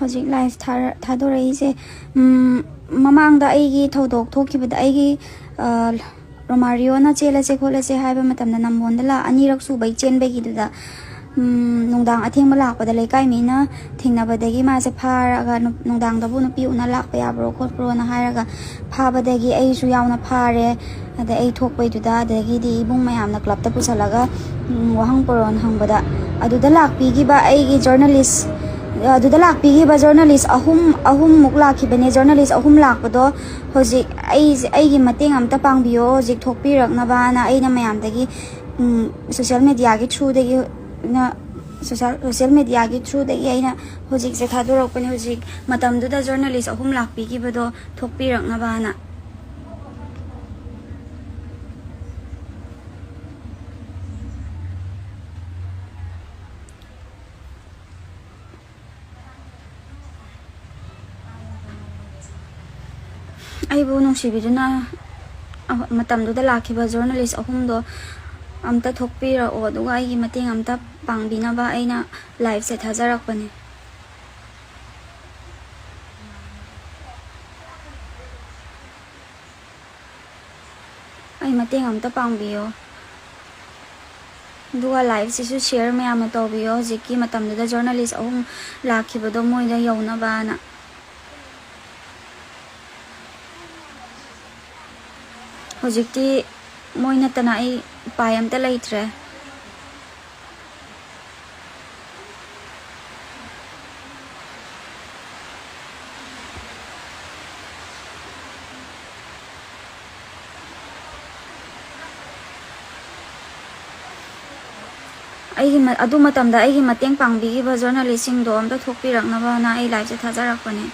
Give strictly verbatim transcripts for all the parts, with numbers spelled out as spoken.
ꯍꯧꯖꯤꯛ ꯂꯥꯏꯐ ꯊꯥꯔ-, ꯊꯥꯗꯣꯔꯛꯏꯁꯦ, ꯎꯝ, ꯃꯃꯥꯡꯗ ꯑꯩꯒꯤ ꯊꯧꯗꯣꯛ ꯊꯣꯛꯈꯤꯕꯗ, ꯑꯩꯒꯤ, ꯑ, ꯔꯣꯃꯥꯔꯤꯑꯣꯅ "ꯆꯦꯜꯂꯁꯦ ꯈꯣꯠꯂꯁꯦ" ꯍꯥꯏꯕ ꯃꯇꯝꯗ, ꯅꯝꯕꯣꯟꯗ ꯂꯥ-, ꯑꯅꯤꯔꯛ ꯁꯨꯕꯩ ꯆꯦꯟꯕꯒꯤꯗꯨꯗ, ꯎꯝ, ꯅꯨꯡꯗꯥꯡ ꯑꯊꯦꯡꯕ ꯂꯥꯛꯄꯗ ꯂꯩꯀꯥꯏ ꯃꯤꯅ ꯊꯦꯡꯅꯕꯗꯒꯤ ꯃꯥꯁꯦ ꯐꯥꯔꯒ, ꯅꯨ-, "ꯅꯨꯡꯗꯥꯡꯗꯕꯨ ꯅꯨꯄꯤ ꯎꯅ ꯂꯥꯛꯄ ꯌꯥꯕ꯭ꯔꯣ ꯈꯣꯠꯄ꯭ꯔꯣꯅ" ꯍꯥꯏꯔꯒ ꯐꯥꯕꯗꯒꯤ ꯑꯩꯁꯨ ꯌꯥꯎꯅ ꯐꯥꯔꯦ꯫ ꯑꯗ ꯑꯩ ꯊꯣꯛꯄꯩꯗꯨꯗ, ꯑꯗꯒꯤꯗꯤ ꯏꯕꯨꯡ ꯃꯌꯥꯝꯅ ꯀ꯭ꯂꯕꯇ ꯄꯨꯁꯜꯂꯒ, ꯎꯝ, ꯋꯥꯍꯪ ꯄꯨꯔꯣꯟ ꯍꯪꯕꯗ, ꯑꯗꯨꯗ ꯂꯥꯛꯄꯤꯈꯤꯕ ꯑꯩꯒꯤ ꯖꯔꯅꯦꯂꯤꯁ, ꯑꯗꯨꯗ ꯂꯥꯛꯄꯤꯈꯤꯕ ꯖꯔꯅꯦꯂꯤꯁ ꯑꯍꯨꯝ, ꯑꯍꯨꯝꯃꯨꯛ ꯂꯥꯛꯈꯤꯕꯅꯦ꯫ ꯖꯔꯅꯦꯂꯤꯁ ꯑꯍꯨꯝ ꯂꯥꯛꯄꯗꯣ ꯍꯧꯖꯤꯛ ꯑꯩꯁꯦ, ꯑꯩꯒꯤ ꯃꯇꯦꯡ ꯑꯝꯇ ꯄꯥꯡꯕꯤꯌꯣ, ꯍꯧꯖꯤꯛ ꯊꯣꯛꯄꯤꯔꯛꯅꯕꯅ ꯑꯩꯅ ꯃꯌꯥꯝꯗꯒꯤ, ꯎꯝ, ꯁꯣꯁꯤꯌꯦꯜ ꯃꯦꯗꯤꯌꯥꯒꯤ ꯊ꯭ꯔꯨꯗꯒꯤ, ꯅ, ꯁꯣꯁꯤꯌꯦꯜ, ꯁꯣꯁꯤꯌꯦꯜ ꯃꯦꯗꯤꯌꯥꯒꯤ ꯊ꯭ꯔꯨꯗꯒꯤ ꯑꯩꯅ ꯍꯧꯖꯤꯛꯁꯦ ꯊꯥꯗꯣꯔꯛꯄꯅꯦ, ꯍꯧꯖꯤꯛ ꯃꯇꯝꯗꯨꯗ ꯖꯔꯅꯦꯂꯤꯁ ꯑꯍꯨꯝ ꯂꯥꯛꯄꯤꯈꯤꯕꯗꯣ ꯊꯣꯛꯄꯤꯔꯛꯅꯕꯅ꯫ ꯑꯩꯕꯨ ꯅꯨꯡꯁꯤꯕꯤꯗꯨꯅ, ꯑ, ꯃꯇꯝꯗꯨꯗ ꯂꯥꯛꯈꯤꯕ ꯖꯔꯅꯦꯂꯤꯁ ꯑꯍꯨꯝꯗꯣ ꯑꯝꯇ ꯊꯣꯛꯄꯤꯔꯛꯑꯣ, ꯑꯗꯨꯒ ꯑꯩꯒꯤ ꯃꯇꯦꯡ ꯑꯝꯇ ꯄꯥꯡꯕꯤꯅꯕ ꯑꯩꯅ ꯂꯥꯏꯐꯁꯦ ꯊꯥꯖꯔꯛꯄꯅꯦ꯫ ꯑꯩ ꯃꯇꯦꯡ ꯑꯝꯇ ꯄꯥꯡꯕꯤꯌꯣ꯫ ꯑꯗꯨꯒ ꯂꯥꯏꯐꯁꯤꯁꯨ ꯁꯤꯌꯔ ꯃꯌꯥꯝꯅ ꯇꯧꯕꯤꯌꯣ, ꯍꯧꯖꯤꯛꯀꯤ ꯃꯇꯝꯗꯨꯗ ꯖꯔꯅꯦꯂꯤꯁ ꯑꯍꯨꯝ ꯂꯥꯛꯈꯤꯕꯗꯣ ꯃꯣꯏꯗ ꯌꯧꯅꯕꯅ꯫ ꯍꯧꯖꯤꯛꯇꯤ ꯃꯣꯏ ꯅꯠꯇꯅ ꯑꯩ ꯎꯄꯥꯏ ꯑꯝꯇ ꯂꯩꯇ꯭ꯔꯦ꯫ ꯑꯩꯒꯤ ꯃ-, ꯑꯗꯨ ꯃꯇꯝꯗ ꯑꯩꯒꯤ ꯃꯇꯦꯡ ꯄꯥꯡꯕꯤꯈꯤꯕ ꯖꯔꯅꯦꯂꯤꯁꯁꯤꯡꯗꯣ ꯑꯝꯇ ꯊꯣꯛꯄꯤꯔꯛꯅꯕꯅ ꯑꯩ ꯂꯥꯏꯐꯁꯦ ꯊꯥꯖꯔꯛꯄꯅꯦ꯫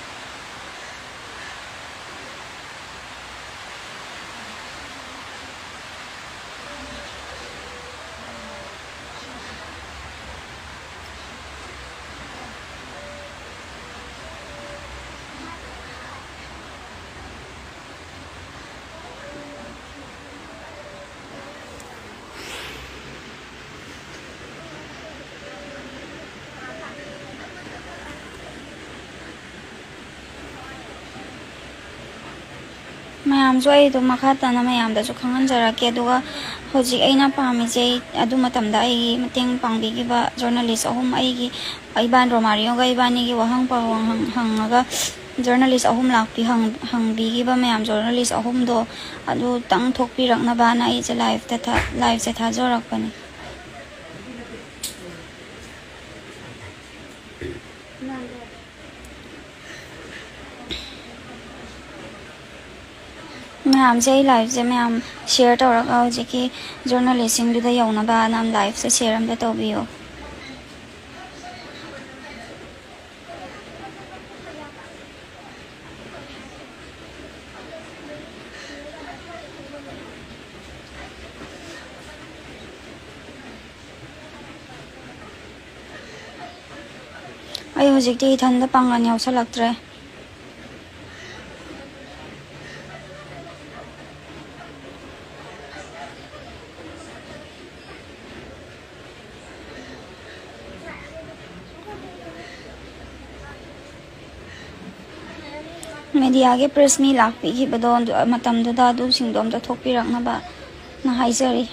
ꯃꯌꯥꯝꯁꯨ ꯑꯩ ꯑꯗꯨꯝ ꯃꯈꯥ ꯇꯥꯅ ꯃꯌꯥꯝꯗꯁꯨ ꯈꯪꯍꯟꯖꯔꯛꯀꯦ꯫ ꯑꯗꯨꯒ ꯍꯧꯖꯤꯛ ꯑꯩꯅ ꯄꯥꯝꯃꯤꯁꯦ, ꯑꯗꯨ ꯃꯇꯝꯗ ꯑꯩꯒꯤ ꯃꯇꯦꯡ ꯄꯥꯡꯕꯤꯈꯤꯕ journalist ꯑꯍꯨꯝ, ꯑꯩꯒꯤ ꯏꯕꯥꯟ ꯔꯣꯃꯥꯔꯤꯌꯣꯒ ꯏꯕꯥꯅꯤꯒꯤ ꯋꯥꯍꯪ ꯄꯥꯎꯍꯪ ꯍꯪ-, ꯍꯪꯉꯒ journalist ꯑꯍꯨꯝ ꯂꯥꯛꯄꯤ-, ꯍꯪ-, ꯍꯪꯕꯤꯈꯤꯕ ꯃꯌꯥꯝ journalist ꯑꯍꯨꯝꯗꯣ ꯑꯗꯨꯇꯪ ꯊꯣꯛꯄꯤꯔꯛꯅꯕꯅ ꯑꯩꯁꯦ liveꯇ ꯊꯥ-, liveꯁꯦ ꯊꯥꯖꯔꯛꯄꯅꯦ꯫ ꯃꯌꯥꯝꯁꯦ, ꯑꯩ liveꯁꯦ ꯃꯌꯥꯝ share ꯇꯧꯔꯒ ꯍꯧꯖꯤꯛꯀꯤ journalistꯁꯤꯡꯗꯨꯗ ꯌꯧꯅꯕꯅ liveꯁꯦ share ꯑꯝꯇ ꯇꯧꯕꯤꯌꯣ꯫ ꯑꯩ ꯍꯧꯖꯤꯛꯇꯤ ꯏꯊꯟꯗ ꯄꯥꯡꯒꯜ ꯌꯥꯎꯁꯜꯂꯛꯇ꯭ꯔꯦ꯫ Mediaꯒꯤ press meet ꯂꯥꯛꯄꯤꯈꯤꯕꯗꯣ, ꯑꯗꯨ ꯃꯇꯝꯗꯨꯗ ꯑꯗꯨꯁꯤꯡꯗꯣ ꯑꯝꯇ ꯊꯣꯛꯄꯤꯔꯛꯅꯕꯅ ꯍꯥꯏꯖꯔꯤ꯫